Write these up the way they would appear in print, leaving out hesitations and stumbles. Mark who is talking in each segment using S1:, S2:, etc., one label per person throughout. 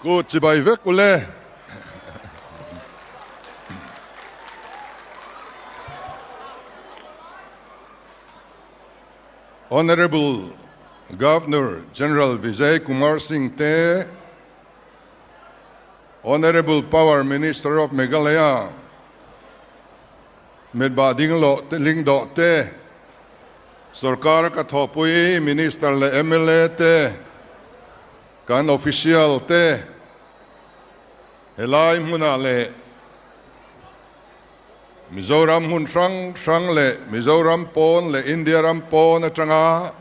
S1: Kut chibai vek ule. Honourable Governor General Vijay Kumar Singh te, Honourable Power Minister of Meghalaya Metbah Dinglo Lingdoh te, Sorkar ka thawhpui Minister leh mla te, kan official te helai hmunah leh Mizoram hmun hrang hrang leh Mizoram pawn leh India ram pawn atanga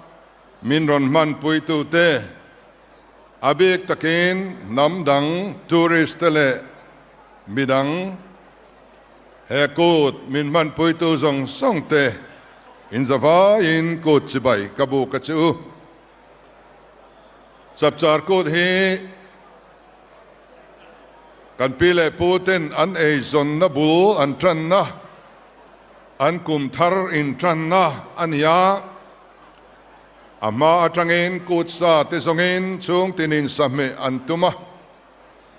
S1: min rawn hmanpuitu te, a bik takin hnam dang tourist te leh midang he kut min hmanpuitu zawng zawng te inzavaiin kut chibai ka buk a che u. Chapchar kut hi Kan pi leh pu ten an eizawnna bul an tanna, an kum thar in tanna a ni a. A hma atangin kut sa te zawngin chhung tinin sahmeh an tum a,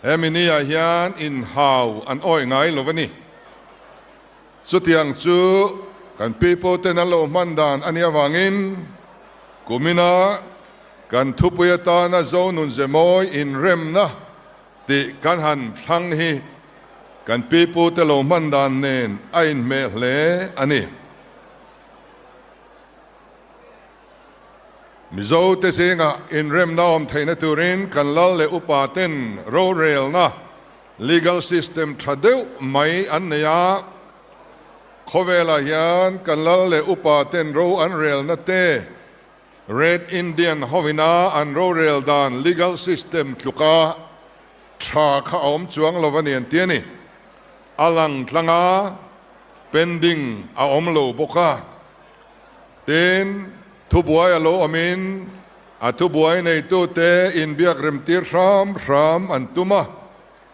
S1: hemi ni ah hian inhau an awih ngai lo a ni. Chutiang chu kan pi pu ten an lo hman dan a nih avangin kumina kan thupui atana Zonun Zemawi inremna tih kan han thlang hi kan pi pu te lo hman dan nen a inhmeh hle a ni. Mizo te zingah inremna awm theihna turin kan lal leh upa ten rorelna, Legal system tha deuh mai an nei a, khawvelah hian kan lal leh upa ten ro an relna te, Red Indian hovina an rorel dan legal system tluka tha kha a awm chuang lo a ni an ti a ni. A lang tlang a, pending a awm lo bawk a. Tin, thubuai a lo awmin a thubuai neitute inbiak remtir hram hram an tum a,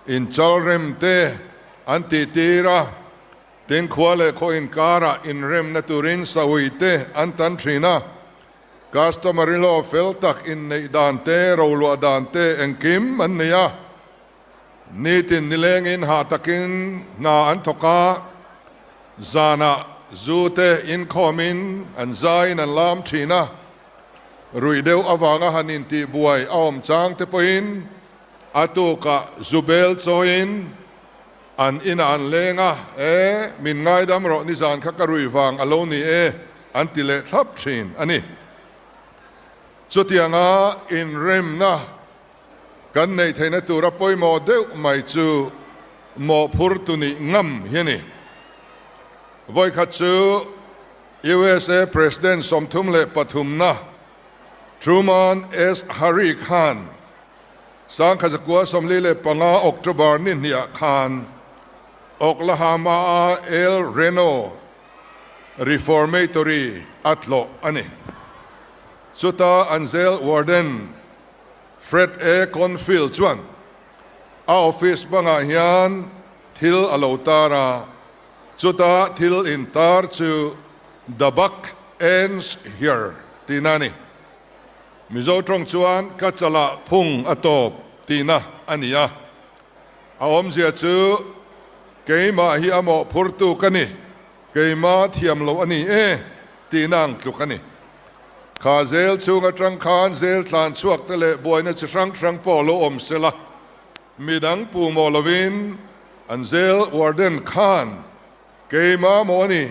S1: inchal rem te an tihtir a, tin khua leh khaw inkarah inremna turin sawi te an tan thin a, customary law fel tak inneih dan te, roluah dan te engkim an nei a, nitin nilengin hah takin hna an thawk a, zanah zu te inkhawmin an zaiin an lam thin a. Ruih deuh avanga han intih buai a awm chang te pawhin a tukah zu bel chawiin an inah an leng a, E, min ngaidam rawh nizan kha ka ruih vang a lo ni e, an ti leh thlap thin a ni. Chutianga inremna kan neih theihna tura pawimawh deuh mai chu mawhphurtu nih ngam hi a ni. Vawikhat chu USA President 33na Truman S. Harry khan 1945 October ni hniah khan Oklahoma-a El Reno Reformatory a tlawh a ni. Chuta an jail warden Fred A. Confield chuan a office bangah hian thil a lo tar a, Chuta thil intar chu The buck ends here tihna a ni. Mizo tawng chuan ka chalah phung a tawp tihna a ni a. A awmzia chu keimah hi a mawhphurtu ka ni, keima thiam lo a ni e tihna ang tluk a ni. Kha zel chhung atang khan zel tlan chhuak te leh buaina chi hrang hrang pawh lo awm sela, Midang pu maw lovin an jail warden khan keimah maw a ni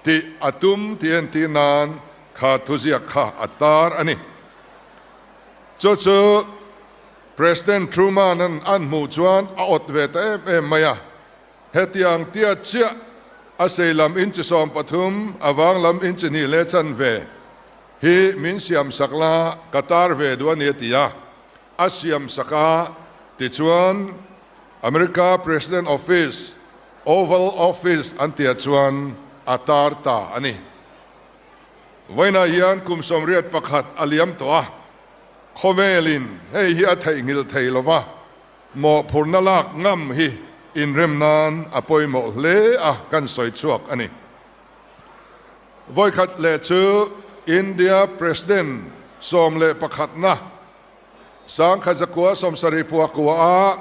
S1: tih a tum tih entir nan kha thuziak kha a tar a ni. Chu chu President Truman an an hmuh chuan a awt ve ta em em mai a, hetiang tia chiah a sei lam inchi 13 a vang lam inchi hnih leh chanve hi min siam sak la ka tar ve duh a ni a ti a. A siam sak a, tichuan America President Office, Oval Office an tihah chuan a tar ta a ni. Vawiinah hian kum 81 a liam tawh a, khawvelin hei hi a theihnghilh thei lo va, mawhphurhna lak ngam hi inrem nan a pawimawh hle a kan sawi chhuak a ni. Vawikhat leh chu India President 11na. Sangkhat 79 a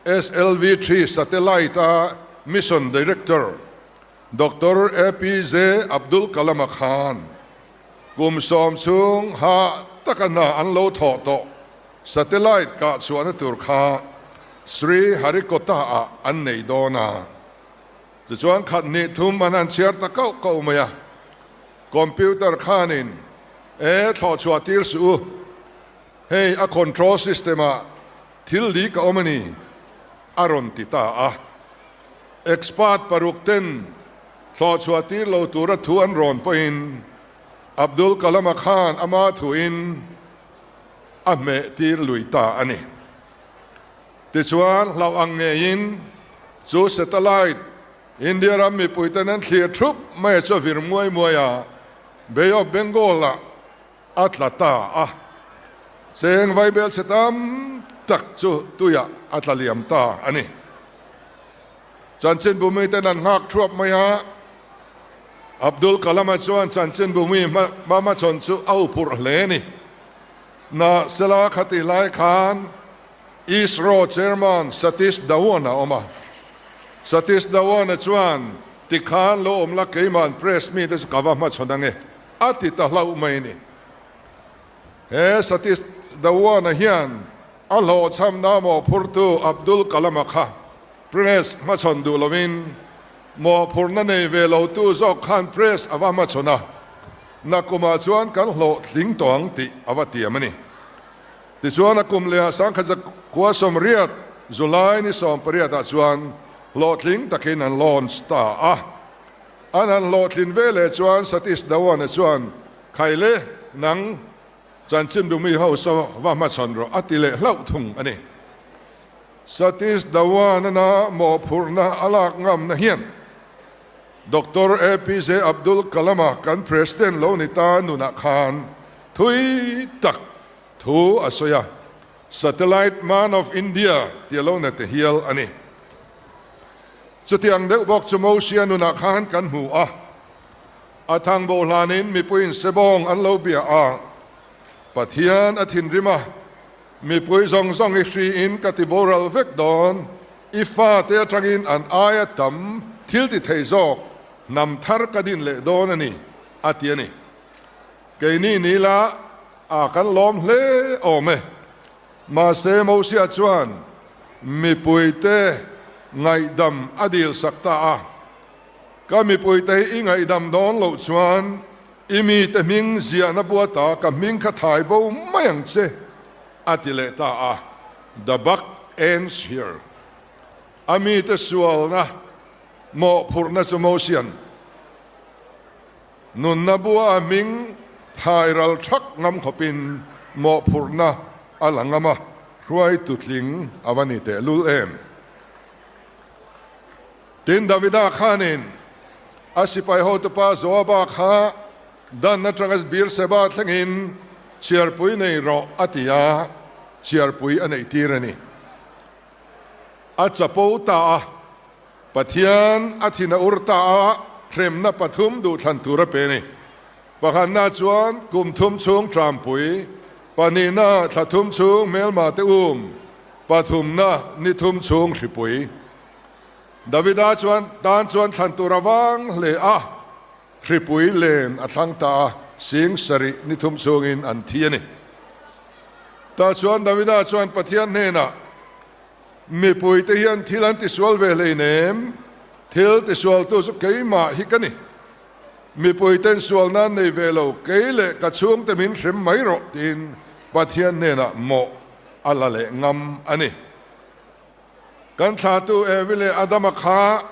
S1: SLV-3 satellite a mission director Doctor APJ Abdul Kalam-a khan kum sawm chhung hah taka hna an lo thawh tawh satellite kah chhuahna tur kha Sri Harikota-ah an nei dawn a. Tichuan khat hnih thum an han chhiar ta kauh kauh mai a, computer khanin e thlawh chhuah tir suh u, hei a control system ah thil dik a awm a ni a rawn ti ta a. Expert paruk ten thlawh chhuah tir lo tura thu an rawn pawhin Abdul Kalam-a khan ama thuin a hmeh tir lui ta a ni. Tichuan, hlauh ang ngeiin chu satellite India ram mipuiten an thlir thup mai a chu a vir muai muai a, Bay of Bengal-ah a tla ta a. Cheng vaibel chhe tam tak chu tuiah a tla liam ta a ni. Chanchinbu miten an nghak thuap mai a, Abdul Kalam-a chuan chanchinbu mi hmachhawn chu a uphurh hle a ni. Na sela khati lai khan ISRO Chairman Satish Dhawan a awm a. Satish Dhawan-a chuan, Tikhan lo awm la keima'n press mite chu ka va hmachhawn ange, a ti ta hlauh mai a ni. He Satish Dhawan-a hian a hlawhchhamna mawhphurtu Abdul Kalam-a kha press hmachhawn duh lovin mawhphurhna nei ve lotu zawk khan press a va hmachhawn a, nakumah chuan kan hlawhtling tawh ang tih a va tiam a ni. Tichuan a kum lehah 1980 July ni 18 ah chuan hlawhtling takin an launch ta a. An han hlawhtlin ve leh chuan Satish Dhawan-a chuan Khaile nang chanchin dumi ho saw va hmachhawn rawh a ti leh hlauh thung a ni. Satish Dhawan-a mawhphurhna a lak ngamna hian Doctor APJ Abdul Kalam-a kan President lo ni ta nunah khan thui tak thu a sawi a, Satellite Man of India tih a lo na te hial a ni. Chutiang deuh bawk chu Mosia nunah khan kan hmu a, a thangbo hlanin mipuiin sebawng an lo bia a, Pathian a thinrim a, mipui zawng zawng i hriin ka ti boral vek dawn, i fate atangin an aia tam thil ti thei zawk hnam thar ka din leh dawn a ni, a ti a ni. Keini ni la a kan lawm hle awm e. Mahse Mosia chuan mipuite ngaihdam a dil sak ta a, Ka mipuite hi i ngaihdam dawn loh chuan i mite hming ziahna buata ka hming kha thai bo mai ang che, a ti leh ta a. The buck ends here. A mite sualna mawhphurhna chu Mosia'n Nunna bua a hming thai ral thak ngam khawpin mawhphurhna a la ngam a, hruaitu tling a va ni tehlul em? Tin, Davida khanin a sipai hotupa Joaba kha Dan atanga Beerseba thlengin chhiarpui nei rawh a ti a, chhiarpui a neihtir a ni. A chapo ta a. Pathian a thin a ur ta a, hremna pathum duhthlan tur a pe a ni. Pakhatna chuan kum thum chhung trampui, pahnihna thla thum chhung hmelma te um, pathumna ni thum chhung hripui. Davida chuan tan chuan thlan tur a vang hle a, hripui len a thlang ta a, sing sarih ni thum chhungin an thi a ni. Tah chuan Davida chuan Pathian hnenah, Mipuite hian thil an tisual ve hleinem, thil tisualtu chu keimah hi ka ni. Mipuiten sual nan nei ve lo, kei leh ka chhungte min hrem mai rawh tiin Pathian hnenah mawh a la leh ngam a ni. Kan thlahtu Evi leh Adama kha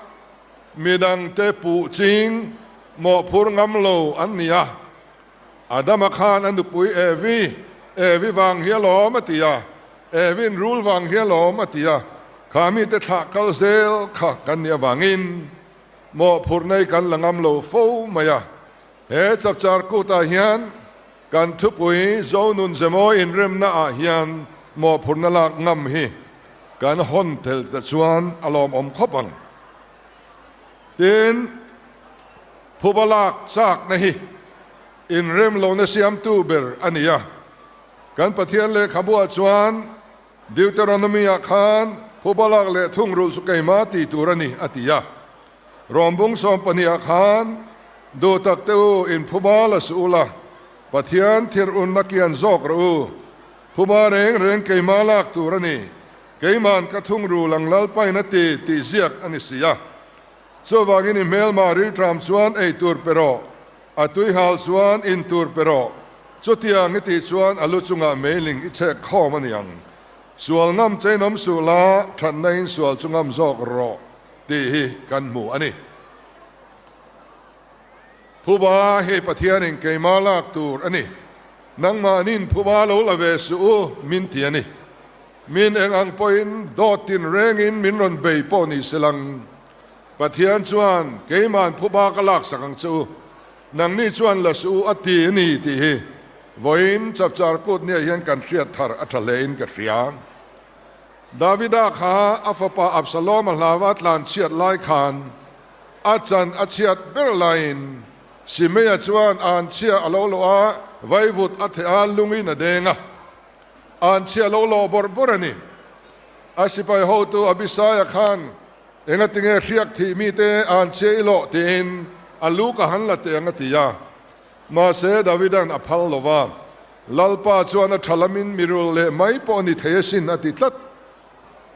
S1: midangte puh ching mawhphur ngam lo an ni a. Adama khan a nupui Evi, Evi vang hi alawm a ti a, Evi'n rul vang hi alawm a ti a, kha mite thlah kal zel kha kan nih avangin mawhphurh nei kan la ngam lo fo mai a. He chapchar kutah hian kan thupui Zonun Zemawi inremna ah hian mawhphurhna lak ngam hi kan hawn tel ta chuan a lawmawm khawp ang. Tin, phuba lak chakna hi inrem lohna siamtu ber a ni a. Kan Pathian lehkhabuah chuan Deuteronomy-ah khan phuba lak leh thungrulh chu keimah tih tur a ni a ti a. Rawmbung sawmpahnih-ah khan duh tak te u in phuba la suh ula, Pathian thir unna kian zawk rawh u. Phuba reng reng keimah lak tur a ni, keima'n ka thungrul ang Lalpain a ti tih ziak a ni si a. Chuvangin i hmelma rilṭam chuan ei tur pe rawh, a tuihal chuan in tur pe rawh. Chutiang i tih chuan a lu chungah meiling i chhek khawm a ni ang. Sual ngam chein awm suh la, thatna in sual chu ngam zawk rawh tih hi kan hmu a ni. Phuba hi Pathianin keimah lak tur a ni. Nangmahnin phuba lo la ve suh u min ti a ni. Min eng ang pawhin dawt tin rengin min rawn bei pawh ni se lang. Pathian chuan keima'n phuba ka laksak ang che u, nangni chuan la suh u a ti a ni tih hi vawiin chapchar kut nia hian kan hriat thar a tha hlein ka hria. Davida kha a fapa Absalom a hlava tlan chhiat lai khan a chan a chhiat ber laiin Simeia chuan anchhia a lo lawh a, vaivut a theh a, lungin a deng a. Anchhia lo lawh bawrh bawrh a ni. A sipai hotu Abisaia khan, Engatinge hriak thih mite anchhia i lawh? tiin a lu ka han la teh ang a ti a. Mahse Davida'n a phal lo va, Lalpa chuan a tha lamin mi rul leh mai pawh a ni thei asin a ti tlat.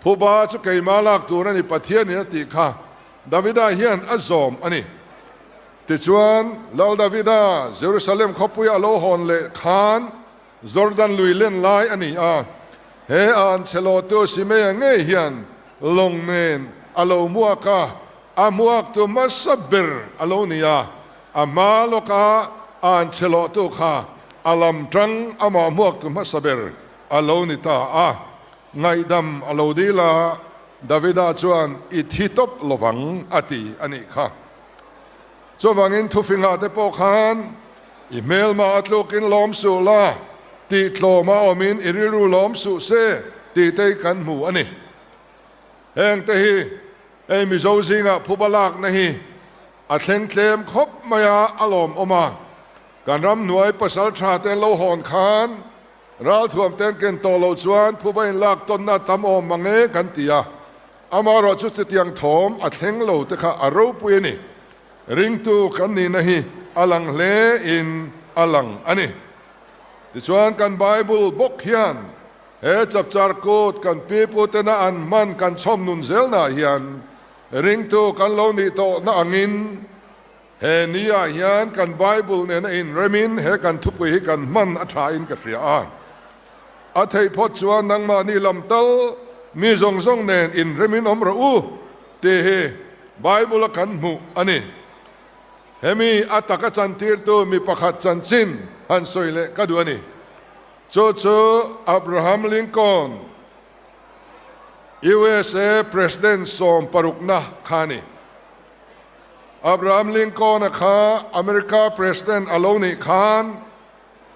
S1: Phuba chu keimah lak tur a ni Pathianin a tih kha Davida hian a zawm a ni. Tichuan, Lal Davida Jerusalem khawpuia a lo hawn leh khan Jordan lui len lai a ni a, he an chhe lawtu Simeia ngei hian lawng nen a lo hmuak a, a hmuaktu hmasa ber a lo ni a, a hma lawka an chhe lawhtu kha a lam tang amah hmuaktu hmasa ber a lo ni ta a, ngaihdam a lo dil a, Davida chuan i thi tawp lovang a ti a nih kha. Chuvangin thufingah te pawh khan i hmelma a tlukin lawm suh la, tih tlawma awmin i rilru lawm suh se tih te hi kan hmu a ni. Heng te hi hei Mizo zingah phuba lakna hi a thleng tlem khawp mai a, a lawmawm a. Kan ramhnuai pasal tha te an lo hawn khan ralthuam te an ken tawh loh chuan phuba inlak tawnna a tam awm mang e kan ti a. Amaherawh chu chutiang thawm a thleng lo te kha a ropui a ni. Ringtu kan nihna hi a lang hle in a lang a ni. Tichuan kan Bible bawk hian he chapchar kut kan pipu tena an hman kan chhawm nun zelna hian ringtu kan lo nih tawhna angin he ni ah hian kan Bible nena inremin he kan thupui hi kan hman a tha in ka hria a. A theih phawt chuan nangmahni lam tal mi zawng zawng nen inremin awm rawh u tih hi Bible a kan hmuh a ni. Hemi a taka chantirtu mi pakhat chanchin han sawi leh ka duh a ni. Chu chu Abraham Lincoln, USA President sawmparukna kha a ni. Abraham Lincoln-a kha America President a lo nih khan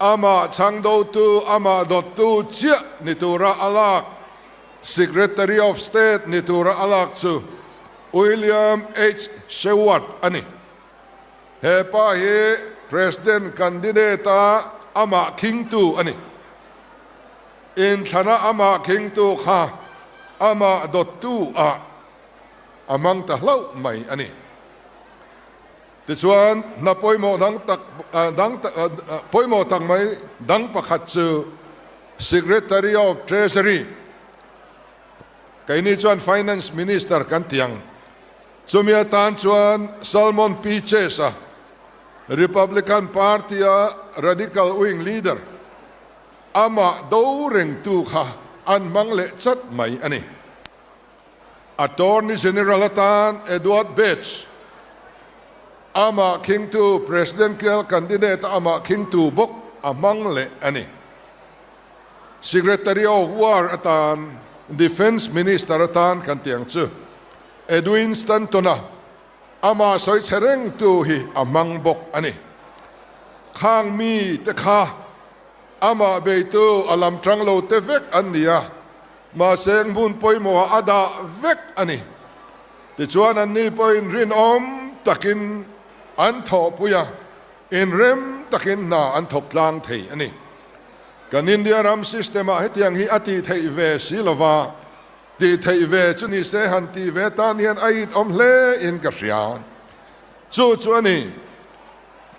S1: Amah chhangdotu, amah dawttu chiah ni tura a lak, Secretary of State ni tura a lak chu William H. Seward a ni. He pa hi President candidate-a amah khingtu a ni. Inthlana amah khingtu kha amah dawttu ah a hmang ta hlauh mai a ni. Tichuan, hna pawimawh dang tak dang pawimawh tak mai dang pakhat chu Secretary of Treasury, keini chuan Finance Minister kan ti ang, chumi atan chuan Salmon P. Chase-a, Republican Party-a Radical Wing Leader, amah do rengtu kha an hmang leh chat mai a ni. Attorney General atan Edward Bates, amah khingtu Presidential candidate a amah khingtu bawk a hmang leh a ni. Secretary of War atan Defence Minister atan kan ti ang chu Edwin Stanton-a amah sawi chhe rengtu hi a hmang bawk a ni. Khang mi te kha amah beitu a lam tang lo te vek an ni a. Mahse hmun pawimawhah a dah vek a ni. Tichuan anni pawhin rinawm takin an thawhpui a, inrem takin hna an thawk tlang thei a ni. Kan India ram system ah hetiang hi a tih theih ve si lova, tih theih ve chu ni se han tih ve tan hian a it awm hle in ka hria. Chu chu a ni.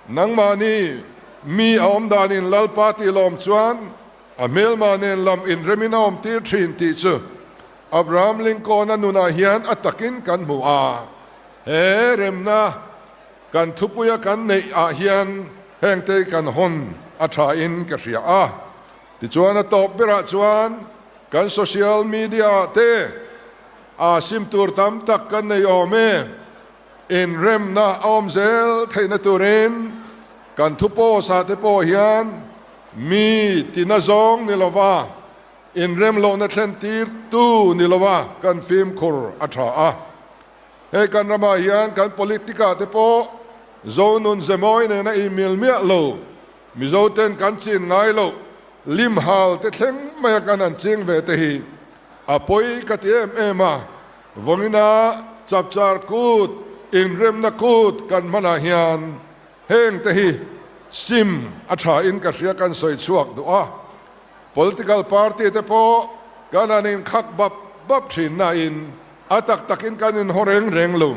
S1: Nangmahni mi a awm danin Lalpa tih lawm chuan a hmelma nen lam inremin a awm tir thin tih chu Abraham Lincoln-a nunah hian a takin kan hmu a. He remna kan thupuia kan neih ah hian hengte kan hawn a tha in ka hria a. Tichuan a tawp berah chuan kan social media ah te a sim tur tam tak kan nei awm e. Inremna a awm zel theihna turin kan thu post ah te pawh hian mi tina zawng ni lova inrem lohna thlen tir tu ni lova kan fimkhur a tha a. Hei kan ramah hian kan politic ah te pawh Zonun Zemawi nena inmil miah lo, Mizo ten kan chin ngai loh, lim hal te thleng maia kan han ching ve te hi a pawi ka ti em em a, vawngina chapchar kut, inremna kut kan hmanah hian heng te hi sim a tha in ka hria kan sawi chhuak duh a, political party te pawh kan han inkhak bap bap thin nain a tak takin kan inhaw reng reng lo.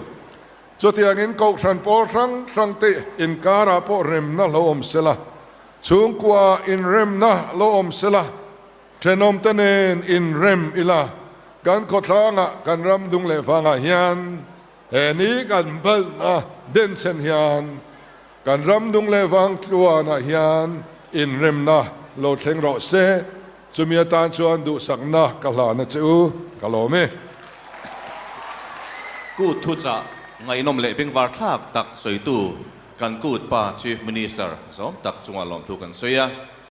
S1: Chutiangin Kohhran pawl hrang hrang te inkarah pawh remna lo awm sela, chhungkua inremna lo awm sela, thenawmte nen inrem ila, kan khawthlangah kan ram dung leh vangah hian he ni kan balhna denchhen hian kan ram dung leh vang tluanah hian inremna lo thleng rawh se. Chumi atan chuan duhsakna ka hlana che u, ka lawm e.
S2: Kut thuchah ngaihnawm leh bengvar thlak tak sawitu kan kut pa Chief Minister zawm tak chungah lawmthu kan sawi a.